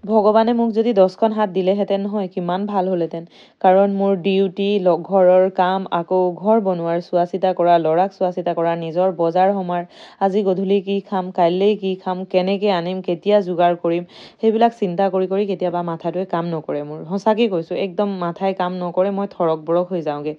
ভগৱানে মোক যদি 10খন হাত দিলেহেঁতেন নহয়, কিমান ভাল হ'লহেঁতেন। কাৰণ মোৰ ডিউটি, ঘৰৰ কাম, আকৌ ঘৰ বনোৱাৰ চোৱা চিতা কৰা, ল'ৰাক চোৱা চিতা কৰা, নিজৰ বজাৰ সমাৰ, আজি গধূলি কি খাম, কাইলৈ কি খাম, কেনেকৈ আনিম, কেতিয়া যোগাৰ কৰিম, সেইবিলাক চিন্তা কৰি কৰি কেতিয়াবা মাথাটোৱে কাম নকৰে মোৰ। সঁচাকৈ কৈছোঁ, একদম মাথাই কাম নকৰে, মই থৰক বৰক হৈ যাওঁগৈ।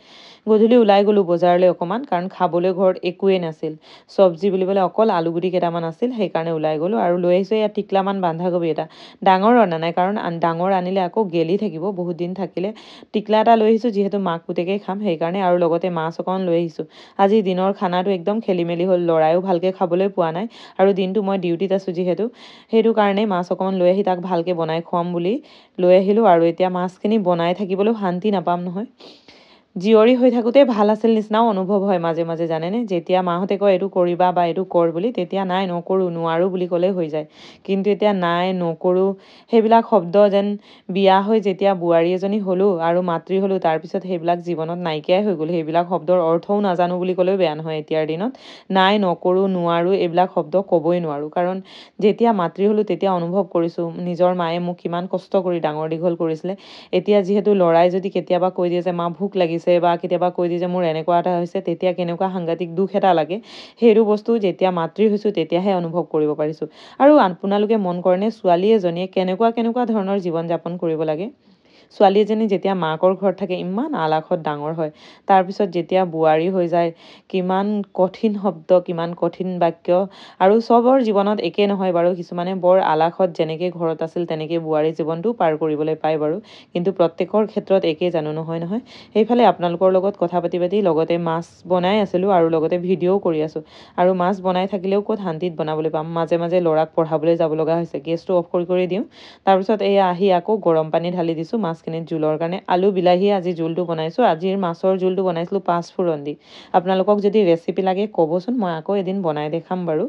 গধূলি ওলাই গ'লোঁ বজাৰলৈ অকণমান, কাৰণ খাবলৈ ঘৰত একোৱেই নাছিল। চব্জি বুলিবলৈ অকল আলুগুটি কেইটামান আছিল, সেইকাৰণে ওলাই গ'লোঁ আৰু লৈ আহিছোঁ ইয়াত টিকলামান বন্ধাকবি এটা। ডাঙৰ অনা নাই, কাৰণ ডাঙৰ আনিলে আকৌ গেলি থাকিব বহুত দিন থাকিলে। টিকলা এটা লৈ আহিছোঁ, যিহেতু মাক পুতেকেই খাম সেইকাৰণে, আৰু লগতে মাছ অকণ লৈ আহিছোঁ। আজি দিনৰ খানাটো একদম খেলি মেলি হ'ল, ল'ৰায়ো ভালকৈ খাবলৈ পোৱা নাই আৰু দিনটো মই ডিউটিত আছোঁ যিহেতু, সেইটো কাৰণে মাছ অকণ লৈ আহি তাক ভালকৈ বনাই খুৱাম বুলি লৈ আহিলোঁ। আৰু এতিয়া মাছখিনি বনাই থাকিবলৈও শান্তি নাপাম নহয়। জীয়ৰী হৈ থাকোঁতে ভাল আছিল নিচিনাও অনুভৱ হয় মাজে মাজে, জানেনে? যেতিয়া মাহঁতে কয় এইটো কৰিবা বা এইটো কৰ বুলি, তেতিয়া নাই নকৰোঁ, নোৱাৰোঁ বুলি ক'লেই হৈ যায়। কিন্তু এতিয়া নাই নকৰোঁ সেইবিলাক শব্দ যেন বিয়া হৈ যেতিয়া বোৱাৰী এজনী হ'লোঁ আৰু মাতৃ হ'লোঁ, তাৰপিছত সেইবিলাক জীৱনত নাইকিয়াই হৈ গ'ল। সেইবিলাক শব্দৰ অৰ্থও নাজানো বুলি ক'লেও বেয়া নহয় এতিয়াৰ দিনত। নাই নকৰোঁ, নোৱাৰোঁ এইবিলাক শব্দ ক'বই নোৱাৰোঁ। কাৰণ যেতিয়া মাতৃ হ'লোঁ তেতিয়া অনুভৱ কৰিছোঁ নিজৰ মায়ে মোক কিমান কষ্ট কৰি ডাঙৰ দীঘল কৰিছিলে। এতিয়া যিহেতু ল'ৰাই যদি কেতিয়াবা কৈ দিয়ে যে মা ভোক লাগিছে, বা কেতিয়াবা কৈ দিয়ে যে মোৰ এনেকুৱা এটা হৈছে, তেতিয়া কেনেকুৱা সাংঘাতিক দুখ এটা লাগে। সেইটো বস্তু যেতিয়া মাতৃ হৈছোঁ তেতিয়াহে অনুভৱ কৰিব পাৰিছোঁ। আৰু আপোনালোকে মন কৰেনে ছোৱালী এজনীয়ে কেনেকুৱা কেনেকুৱা ধৰণৰ জীৱন যাপন কৰিব লাগে? ছোৱালী এজনী যেতিয়া মাকৰ ঘৰত থাকে ইমান আলাসত ডাঙৰ হয়, তাৰপিছত যেতিয়া বোৱাৰী হৈ যায় কিমান কঠিন শব্দ, কিমান কঠিন বাক্য। আৰু চবৰ জীৱনত একে নহয় বাৰু, কিছুমানে বৰ আলাসত যেনেকৈ ঘৰত আছিল তেনেকৈ বোৱাৰী জীৱনটোও পাৰ কৰিবলৈ পায় বাৰু, কিন্তু প্ৰত্যেকৰ ক্ষেত্ৰত একেই জানো? নহয় নহয়। সেইফালে আপোনালোকৰ লগত কথা পাতি পাতি লগতে মাছ বনাই আছিলোঁ আৰু লগতে ভিডিঅ'ও কৰি আছোঁ। আৰু মাছ বনাই থাকিলেও ক'ত শান্তিত বনাবলৈ পাম, মাজে মাজে ল'ৰাক পঢ়াবলৈ যাব লগা হৈছে। গেছটো অফ কৰি কৰি দিওঁ, তাৰপিছত এয়া আহি আকৌ গৰম পানী ঢালি দিছোঁ মাছখিনিত জোলৰ কাৰণে। আলু বিলাহী আজি জোলটো বনাইছোঁ। আজিৰ মাছৰ জোলটো বনাইছিলোঁ পাঁচফোৰণ দি। আপোনালোকক যদি ৰেচিপি লাগে ক'বচোন, মই আকৌ এদিন বনাই দেখাম বাৰু।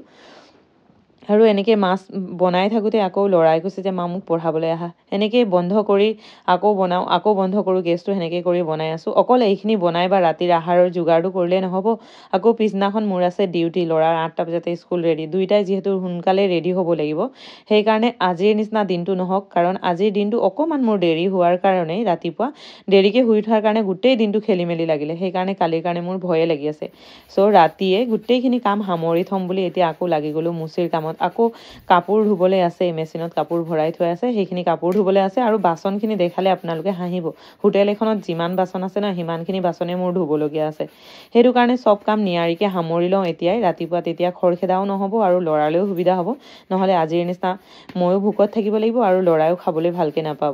আৰু এনেকৈ মাছ বনাই থাকোঁতে আকৌ ল'ৰাই কৈছে যে মা মোক পঢ়াবলৈ আহা। সেনেকৈয়ে বন্ধ কৰি আকৌ বনাওঁ, আকৌ বন্ধ কৰোঁ গেছটো, সেনেকৈ কৰি বনাই আছোঁ। অকল এইখিনি বনাই বা ৰাতিৰ আহাৰৰ যোগাৰটো কৰিলেই নহ'ব, আকৌ পিছদিনাখন মোৰ আছে ডিউটি। ল'ৰাৰ 8টা বজাতে স্কুল ৰেডি, দুয়োটাই যিহেতু সোনকালে ৰেডি হ'ব লাগিব, সেইকাৰণে আজিৰ নিচিনা দিনটো নহওক। কাৰণ আজিৰ দিনটো অকণমান মোৰ দেৰি হোৱাৰ কাৰণেই, ৰাতিপুৱা দেৰিকৈ শুই উঠাৰ কাৰণে গোটেই দিনটো খেলি মেলি লাগিলে, সেইকাৰণে কালিৰ কাৰণে মোৰ ভয়ে লাগি আছে। চ' ৰাতিয়ে গোটেইখিনি কাম সামৰি থ'ম বুলি এতিয়া আকৌ লাগি গ'লোঁ মুচিৰ কামত। আকৌ কাপোৰ ধুবলৈ আছে, মেচিনত কাপোৰ ভৰাই থৈ আছে, সেইখিনি কাপোৰ ধুবলৈ আছে। আৰু বাচনখিনি দেখালে আপোনালোকে হাঁহিব, হোটেল এখনত যিমান বাচন আছে ন সিমানখিনি বাচনে মোৰ ধুবলগীয়া আছে। সেইটো কাৰণে চব কাম নিয়াৰিকৈ সামৰি লওঁ এতিয়াই, ৰাতিপুৱা তেতিয়া খৰখেদাও নহ'ব আৰু ল'ৰালৈও সুবিধা হ'ব। নহ'লে আজিৰ নিচিনা ময়ো ভোকত থাকিব লাগিব আৰু ল'ৰায়ো খাবলৈ ভালকৈ নাপাব।